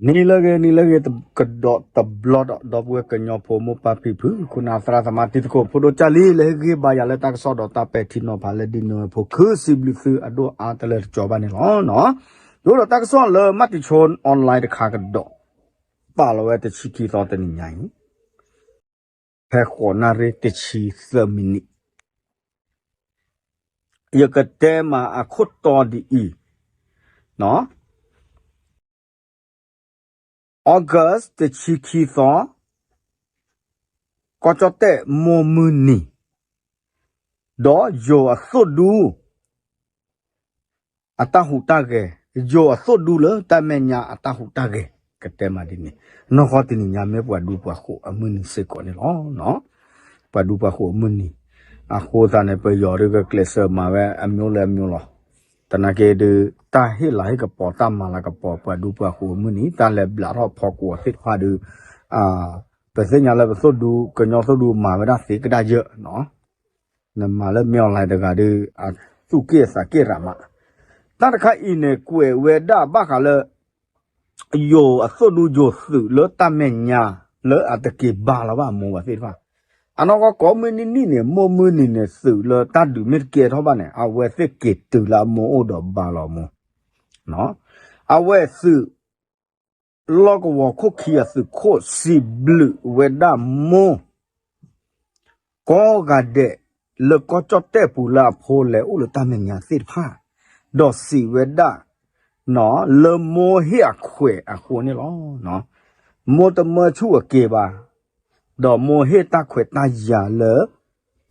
နံၤလၢအဂ့ၤ နံၤလၢအဂ့ၤ ကဒီးတဘျီဒီး ဒီပုၢ်ဝဲၢ်ကညီဖိ မိၢ်ပၢ်ဖံဖု ခိၣ်နၢ်သရၣ်သမါ တံၤသကိး ဖိဒိၣ်ကၢ်လံ လၢဟ့ၣ်ဂံၢ်ဘါယၤလၢတၢ်ကစီၣ်ဒီးတၢ်ပဲာ်ထံနီၤဖးလၢ ဒ်နိၣ်ဝ့ၤဖိ ခုစံးဘျုးသုအဒိၣ်အါတလၢာ်တကီဘၣ်န့ၣ်လီၤ. ယအိၣ်ဒီးတၢ်ကစီၣ်လၢ မၤတံၤဆိ online တခါကဒီး ပာ်လီၤဝဲတဆံခံသီတနံၤညါအံၤ ဖဲဃိးနၣ်ရံၣ်တဆံသၢမံးနံး ယကတဲမးအခိၣ်တီဒ်အံၤ, August တဆံခံသီ, ကီၢ်ကၠီၣ်တဲၣ်မိၢ်မုၢ်နံၤ, ဒီးယိၤအသိၣ်ဒူ အတၢ်ဟူးတၢ်ဂဲၤ, ယိၤအသိၣ်ဒူလၢတၢ်မဲာ်ညါအတၢ်ဟူးတၢ်ဂဲၤ ကတဲမးဒ်န့ၣ်, နီၢ်ကီၢ်တနံၤညါမ့ၢ်ပှၤဒူပှၤဃိးအမုၢ်နံၤစ့ၢ်ကီးန့ၣ်လီၤ. ပှၤဒူပှၤဃိးအမုၢ်နံၤ, အဃိသတးန့ၣ် ပယီၤဒုးကကျဲးစၢးမၤဝဲအမျိုးလၢအမျိုးလီၤ. သနာ်က့ဒုး တၢ်ဟ့ၣ်လၤဟ့ၣ်ကပီၤ တၢ်မၤလၤကပီၤ ပှၤဒူပှၤဃိးအမုၢ်နံၤ တၢ်လဲၤဘျးထီၣ်ဖီကွီၤသ့ၣ်တဖၣ်ဒုး, ပသ့ၣ်ညါလၢပသိၣ်ဒူ ကညီသိၣ်ဒူမၤဝဲဒၣ်သ့ကဒၣ်ယၢၢ် နမၤလၢမ့ၢ် online တဂၤဒီး အသူၣ်က့ၣ်သးက့ၣ်ရးမး, တၢ်တခါအံၤန့ၣ် ကွဲးဝဲဒၣ်ဘၣ်ဃးလၢ ယိၤအသိၣ်ဒူယိၤသုးလၢတၢ်မဲာ်ညါ လၢအတက့ၤဘါလီၤဘၣ်အမိၢ်ဝဲသ့ၣ်တဖၣ်, အနီၢ်ကီၢ်ကိးမုၢ်နံၤနံၤန့ၣ် မိၢ်မုၢ်နံၤန့ၣ် သုးလၢတၢ်ဒုးမ့ၢ်တကဲထီၣ်ဘၣ်န့ၣ် အဝဲသ့ၣ်က့ၤတုၤလၢအမိၢ်အိၣ်ဒီးဘါလီၤအမိၢ်, အဝဲသုး လီၢ်ကဝီၤခိၣ်ခံအသုးခိၣ်စံးဘျုးဝဲဒၣ်မိၢ် ကိးဂၤဒဲး လၢကီၢ်ကၠီၣ်တဲၣ်ပူၤလၢအဖိလဲၤအိၣ်လၢတၢ်မဲာ်ညါသ့ၣ်တဖၣ်, ဒီးစံးဝဲဒၣ် လၢမိၢ်ဟ့ၣ်အခွဲးအဃိန့ၣ်လီၤ. မိၢ်တမၢဆူၣ်အက့ၤဘၣ်, ဒီးမိၢ်ဟ့ၣ်တၢ်ခွဲးတၢ်ယာ်လၢ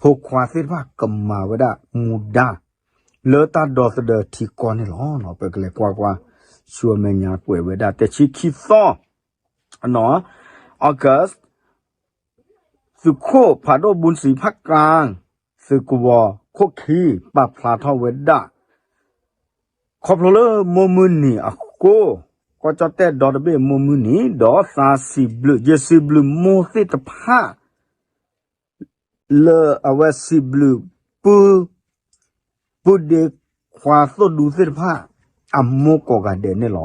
ဖိခွါသ့ၣ်တဖၣ်ကမၤဝဲဒၣ်မူဒါ လၢတၢ်ဒီသဒၢထံကီၢ်န့ၣ်လီၤ. ပကလဲၤကွၢ်ကွၢ် ဆူအမဲာ်ညါကွဲးဝဲဒၣ် တဆံခံသီ August သုးခိၣ်ဖးဒိၣ်ဘုန်းစံးဖးကါ သုးကဝီၤခိၣ်ခံ ပာ်ဖျါထီၣ်ဝဲဒၣ် ခီဖျိလၢမိၢ်မုၢ်နံၤအဃိ, ကီၢ်ကၠီၣ်တဲၣ်ဒီတဘ့ၣ်မိၢ်မုၢ်နံၤ ဒီးသးစံးဘျုး ယစံးဘျုးမိၢ်သ့ၣ်တဖၣ် လၢအဝဲစံးဘျုး ပုၢ်ဒ့ခွါသိၣ်ဒူသ့ၣ်တဖၣ် အမိၢ်ကိးဂၤဒဲးန့ၣ်လီ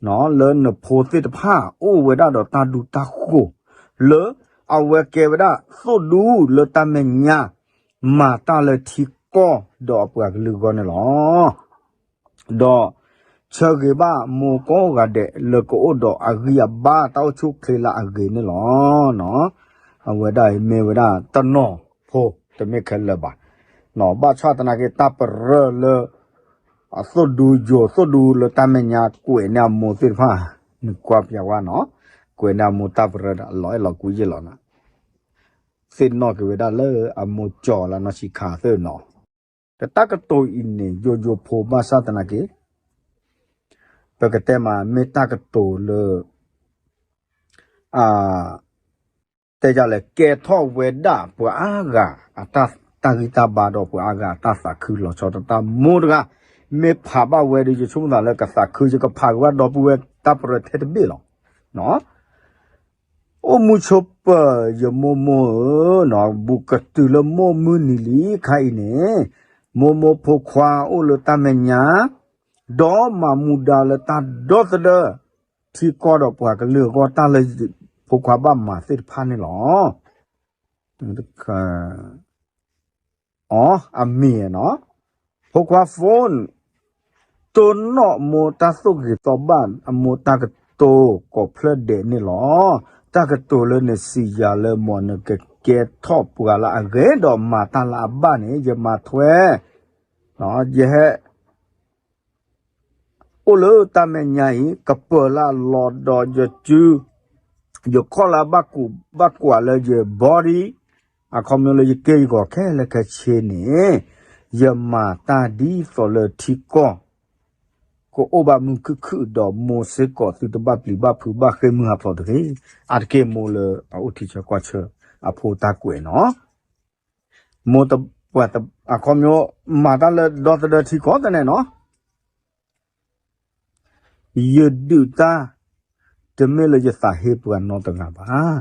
ၤ. လၢနဖိသ့ၣ်တဖၣ် အိၣ်ဝဲဒၣ်ဒီးတၢ်ဒူတၢ်ဃိၤ လၢအဝဲကဲဝဲဒၣ်သိၣ်ဒူလၢတၢ်မဲာ်ညါ မၤတၢ်လၢထံကီၢ်ဒီးအပှၤကလုာ်အဂီၢ်န့ၣ်လီၤ. ဒီးဆၢဂ့ၤဘၣ်မိၢ်ကိးဂၤဒဲး လၢကအိၣ်ဒီးအဂံၢ်အဘါ တၢ်အိၣ်ဆူၣ်အိၣ်ချ့လၢအဂ့ၤန့ၣ်လီၤ. အဝဲဒၣ်အံၤမ့ၢ်ဝဲဒၣ်တနီၤဖိ တမ့ၢ်ခဲလၢာ်ဘၣ်. ဘၣ်ဆၣ်သနာ်က့ တၢ်ပရၢလၢ အသိၣ်ဒူယိၤသိၣ်ဒူလၢတၢ်မဲာ်ညါ ကွဲးန့ၢ်အမိၢ်သ့ၣ်တဖၣ် နကွၢ်ပျးဝဲနီၤ, ကွဲးန့ၢ်အမိၢ်တၢ်ပရၢဒီး အလီၤအဲၣ်လီၤကွံယ့ၢ်လီၤနီၤ, သ့ၣ်နီၣ်က့ၤဝဲဒၣ်လၢအမိၢ်ကၠီၤလၢနီၢ်ဆံးခါသ့ၣ်နီၤ. ဒီးတၢ်ကတိၤအံၤန့ၣ် ယိယိဖိဘၣ်ဆၣ်သနာ်က့ ပကတဲမး မ့ၢ်တၢ်ကတိၤလၢ တဲဒ်လဲၣ် ကဲထီၣ်ဝဲဒၣ်ပှၤအါဂၤအတၢ် တၢ်ဂံၢ်တၢ်ဘါဒီးပှၤအါဂၤအတၢ်သးခုလီၤဆီ တၢ်တၢ်မိၢ်တဂၤ မ့ၢ်ဖးဘၣ်ဝဲဒီး ယဆိကမိၣ်သးလၢကသးခု ယကဖးက့ၤဝဲဒီပုၢ်ဝဲၢ်တၢ်ပရၢထဲတဘ့ၣ်လီၤ. အိၣ်မူဆိးပၢၤယမိၢ်မိၢ်ဧၢ, ဘူးကတုၤလၢမိၢ်မုၢ်နံၤလံခါအံၤန့ၣ်, မိၢ်မိၢ်ဖိခွါအိၣ်လၢတၢ်မဲာ်ညါ, ဒီးမၤမူဒါလၢတၢ်ဒီသဒၢ ထံကီၢ်ဒီးပှၤကလုာ်အဂီၢ် တၢ်လၢဖိခွါဘၣ်မၤသ့ၣ်တဖၣ်န့ၣ်လီၤ. အီ အမံၤနီၤ, ဖိခွါ phone တိၢ်နီၣ်မိၢ်တၢ်သိၣ်ဂ့ၤသီဘၣ် အမိၢ်တၢ်ကတိၤကိးဖျၢၣ်ဒဲးန့ၣ်လီၤ. တၢ်ကတိၤလၢနစံးယၤလၢ မ်နကကဲထီၣ်ပှၤလၢအဂ့ၤ ဒီးမၤတၢ်လၢအဘၣ်န့ၣ် ယမၤထွဲ, ယဟဲ အိၣ်လၢတၢ်မဲာ်ညါအံၤ ကပၢၤလၢအလီၤဒီးယစု, ယခီၣ်လၢအဘၣ်ကူးဘၣ်ကွၢ်လၢယ body, အခီပညီလၢယက့ၢ်ယဂီၤခဲလၢာ်ခဲဆ့န့ၣ်, ယမၤတၢ်ဒ်သိးလၢထံကီၢ် ကအိၣ်ဘၣ်မုာ်ခုၣ်ခုၣ်ဒီး မိၢ်စ့ၢ်ကီးသုတဘၣ်ပျံၤဘၣ်ဖုးဘၣ်ဃ့ၢ်မုၢ်ဟးဖျိးတဂ့ၤ. အါတက့ၢ်မိၢ်လၢအအိၣ်ထံဆၢကီၢ်ဆၢအဖိတၢ်ကွဲးနီၤ. မိၢ်တပှၤတ အခီပညီ မၤတၢ်လၢဒီသဒၢထံကီၢ်သန့ၣ်နီၤ, ယဒုးတၢ် တမ့ၢ်လၢယသးဟ့ပှၤနီတဂၤဘၣ်.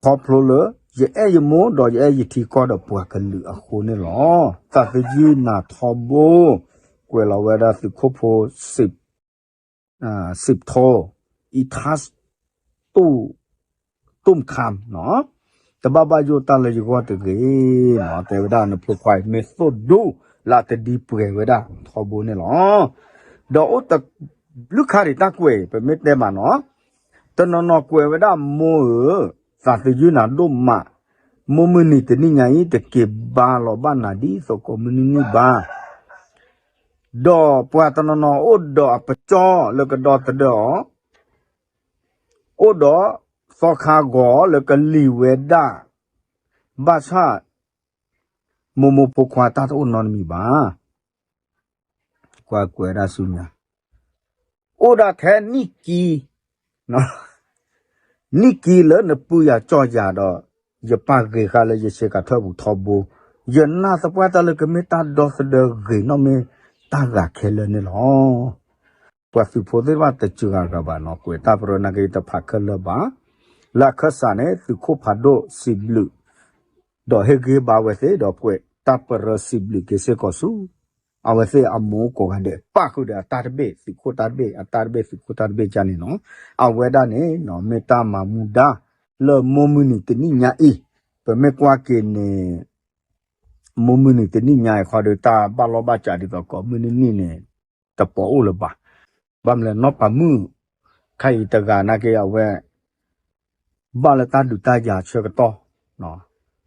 ခီဖျိလၢ ယအဲၣ်ယမိၢ်ဒီးယအဲၣ်ယထံကီၢ်ဒီးပှၤကလုာ်အဃိန့ၣ်လီၤ. သးသယုၢ်နၤထီဘိ ကွဲးလီၤဝဲဒၣ်သုးခိၣ်ဖိစံး စံးထီ အံထါ တူၣ် တူၣ်ခၣ်နီၤ, တဘၣ်ဘၣ်ယိၣ်တၢ်လၢယဂီၢ်တဂ့ၤနီၤ, တဲဝဲဒၣ်နဖိခွါအံၤ မ့ၢ်သိၣ်ဒူလၢအတဒံပှဲၤဝဲဒၣ်ထီဘိန့ၣ်လီၤ. ဒီးအိၣ်တဘျုးခါဒံးတၢ်ကွဲး ပမ့ၢ်တဲမးနီၤ, တနီၤနီၤကွဲးဝဲဒၣ်မိၢ်ဧၢ, သးသယုၢ်နၤဒိၣ်မး, မိၢ်မုၢ်နံၤတနံၣ်ညါအံၤ တက့ၤဘါလီၤဘၣ်နၤဒ်သိးကိးမုၢ်နံၤနံၣ်ဘၣ် ဒီးပှၤတနီၤနီၤအိၣ်ဒီးအပကၠီလၢကဒီသဒၢအီၤ, အိၣ်ဒီးသီခါဂီၤလၢကလံၤဝဲဒၣ်, ဘၣ်ဆၣ် မိၢ်မိၢ်ဖိခွါတၢ်တအိၣ်နီတမံၤဘၣ်. ကွၢ်ကွဲးဒၣ်ဆူညါ, အိၣ်ဒၣ်ထဲနံၣ်ကံ နံၣ်ကံလၢနပုၢ်ယၤကၠီယၤဒီး ယပၢ်ဂ့ၤဃာ်လၢယဆ့ကၤထၢၣ်ပူၤထီဘိ, ယနာ်သပှၢ်တၢ်လၢကမ့ၢ်တၢ်ဒီသဒၢဂ့ၤနီၣ်မ့ၢ်တၢ်ဂၤခဲလၢာ်န့ၣ်လီၤ. ပှၤသုးဖိသ့ၣ်တဖၣ်တစှၤဂၤဘၣ်နီၤ, ကွဲးတၢ်ပရၢနာ်က့တဖးခဲလၢာ်ဘၣ်. လၢအခၢၣ်စးန့ၣ် သုးခိၣ်ဖးဒိၣ်စံးဘျုး ဒီးဟ့ၣ်ဂံၢ်ဘါဝဲသ့ၣ် ဒီးကွဲးတၢ်ပရၢစံးဘျုးက့ၤစ့ၢ်ကီးဆူ အဝဲသ့ၣ်အမိၢ်ကိးဂၤဒဲး ပၣ်ဃုာ်ဒီးအတၢ်တဘ့ၣ် သုးခိၣ်တၢ်တဘ့ၣ် အတၢ်တဘ့ၣ်သုးခိၣ်တၢ်တဘ့ၣ်ကန့ၣ်နီၤ. အဝဲဒၣ်န့ၣ် မ့ၢ်တၢ်မၤမူဒါ လၢမိၢ်မုၢ်နံၤတနံၣ်ညါအံၤ, ပမ့ၢ်ကွၢ်က့ၤန့ၣ် မိၢ်မုၢ်နံၤတနံၣ်ညါအံၤခီဒီး တၢ်ဘၣ်လီၢ်ဘၣ်စးဒ်သိးကိးမုၢ်နံၤနံၤန့ၣ် တပိာ်အိၣ်လၢၤဘၣ်. ဘၣ်မနုၤလဲၣ် နီၢ်ပၤမုၣ် ခါအံၤတဂၤနာ်က့အဝဲ ဘၣ်လၢတၢ်ဒုးတၢ်ယၤဆၢကတီၢ်,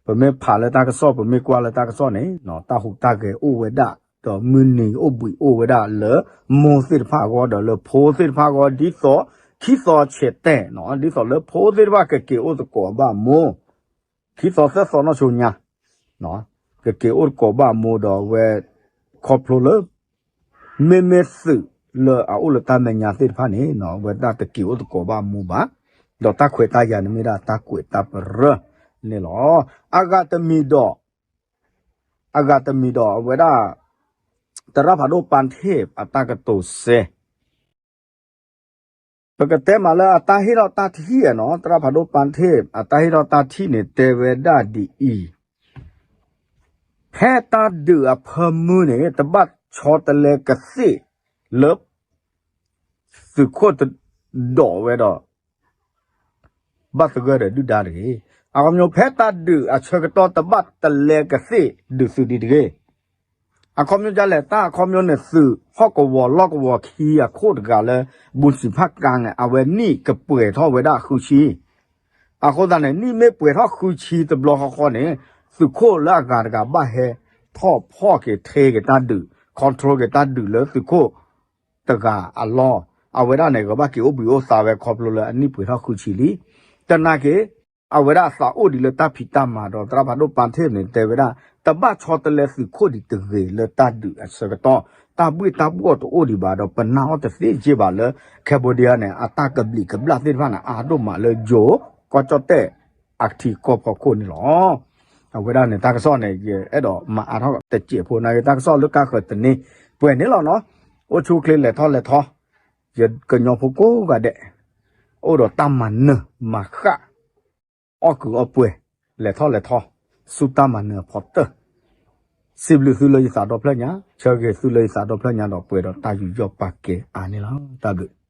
ပမ့ၢ်ဖးလၢတၢ်ကစီၣ် ပမ့ၢ်ကွၢ်လၢတၢ်ကစီၣ်န့ၣ် တၢ်ဟူးတၢ်ဂဲၤအိၣ်ဝဲဒၣ်, ဒီးမုၢ်နံၤအိၣ်ဘှံးအိၣ်ဝဲဒၣ်လၢမိၢ်သ့ၣ်တဖၣ်အဂီၢ် ဒီးလၢဖိသ့ၣ်တဖၣ်အဂီၢ် ဒ်သိး ခံသီဆဲးတဲာ်နီၤ, ဒ်သိးလၢဖိသ့ၣ်တဖၣ်ကက့ၤအိၣ်သကိးဘၣ်အမိၢ် ခံသီသၢသီနီၢ်ဆိညါ ကက့ၤအိၣ်သကိးဘၣ်အမိၢ်ဒီးအဝဲ ခီဖျိလၢ မ့မ့ၢ်သုးလၢအအိၣ်လၢတၢ်မဲာ်ညါသ့ၣ်တဖၣ်န့ၣ် အဝဲဒၣ်တက့ၤအိၣ်သကိးဘၣ်အမိၢ်ဘၣ်, ဒီးတၢ်ခွဲးတၢ်ယာ်န့ၣ်မ့ၢ်ဒၣ်တၢ်ကွဲးတၢ်ပရၢန့ၣ်လီၤ. အဂၤတမံၤဒီး အဂၤတမံၤဒီးအဝဲဒၣ် သရၣ်ဖးဒိၣ်ပၢ်ထ့ၣ်အတၢ်ကတိၤစဲ ပကတဲမးလၢအတၢ်ဟ့ၣ်ထီၣ်တၢ်ထံၣ်နီၤ, သရၣ်ဖးဒိၣ်ပၢ်ထ့ၣ် အတၢ်ဟ့ၣ်ထီၣ်တၢ်ထံၣ်န့ၣ် တဲဝဲဒၣ်ဒ်အံၤ, ဖဲတၢ်ဒုးအဖၢမုၢ်န့ၣ် တဘၣ်ဆီတလဲကသ့ၣ်လၢ သုးခိၣ်တဒိးဝဲဒီး ဘၣ်သဂၢၢ်ဒီးဒုၣ်ဒါတဂ့ၤ. အခီပညီ ဖဲတၢ်ဒုးအဆၢကတီၢ် တဘၣ်တလဲကသ့ၣ်ဒုးသုးဒံးတဂ့ၤ. အခီပညီဒ်လဲၣ်, တၢ်အခီပညီန့ၣ် သုးဟီၣ်ကဝီၤလီၢ်ကဝီၤခံအခိၣ်တဂၤလၢ ဘူးစံးဖးကါန့ၣ် အဝဲနံၣ်ကပှဲၤထီၣ်ဝဲဒၣ်ဃုဆံ အဃိသတးန့ၣ် နံၣ်မ့ၢ်ပှဲၤထီၣ်ဃုဆံတဘျီဃီဃီန့ၣ် သုးခိၣ်လၢအဂၤတဂၤဘၣ်ဟဲထီၣ်ဖီၣ်က့ၤ ထဲက့ၤတၢ်ဒုး control က့ၤတၢ်ဒုးလၢသုးခိၣ်တဂၤအလီၢ်. အဝဲဒၣ်န့ၣ် ကဘၣ်က့ၤအိၣ်ဘှံးအိၣ်သါဝဲခီဖျိလၢအနံၣ်ပှဲၤထီၣ်ဃုဆံလံ. တနာ်က့ အဝဲဒၣ်အသးအိၣ်ဒံးလၢတၢ်ဖံးတၢ်မၤဒီး သရၣ်ဖးဒိၣ်ပၢ်ထ့ၣ်န့ၣ် တဲဝဲဒၣ် တဘၣ်ဆီတလဲသုးခိၣ်ဒံးတဂ့ၤလၢတၢ်ဒုးအဆၢကတီၢ်, တၢ်ဘှ့ၣ်တၢ်ဘှီၣ်တအိၣ်ဒံးဘၣ်ဒီး ပနာ်အီၤတသ့က့ဘၣ်လၢ Cambodia န့ၣ် အတၢ်ကဘျံးကဘျၣ်သ့ၣ်တဖၣ်န့ၣ် အါဒိၣ်မးလၢယိၤ ကီၢ်ကၠီၣ်တဲၣ် အထံကီၢ်ဖီခိၣ်န့ၣ်လီၤ. အဝဲဒၣ်န့ၣ် တၢ်ကစီၣ်န့ၣ် ယအဲၣ်ဒိးမၤအါထီၣ်တစဲးဖိနာ်က့ တၢ်ကစီၣ်လၢကါဃၢၤတန့ၢ်ပှဲၤန့ၣ်လီၤနီၤ. အိၣ်ဆူၣ်အိၣ်ချ့လဲၤထီၣ်လဲၤထီ, ယကညီဖိကိးဂၤဒဲး အိၣ်ဒီးတၢ်မၤနၢၤမၤဃၣ် အီၣ်ကုာ်အီပှဲၤ လဲၤထီၣ်လဲၤထီ ဆူတၢ်မၤနၢၤအဖီတၢၢ်, စံးဘျုးသုလၢယသးဒီဖျၢၣ်ညါ, ဆၢဂ့ၤသုလၢယသးဒီဖျၢၣ်ညါဒီးပှဲၤဒီးတၢ်ယူးယီၣ်ပာ်ကဲအါန့ၣ်လီၤ. တၢ်ဘျုး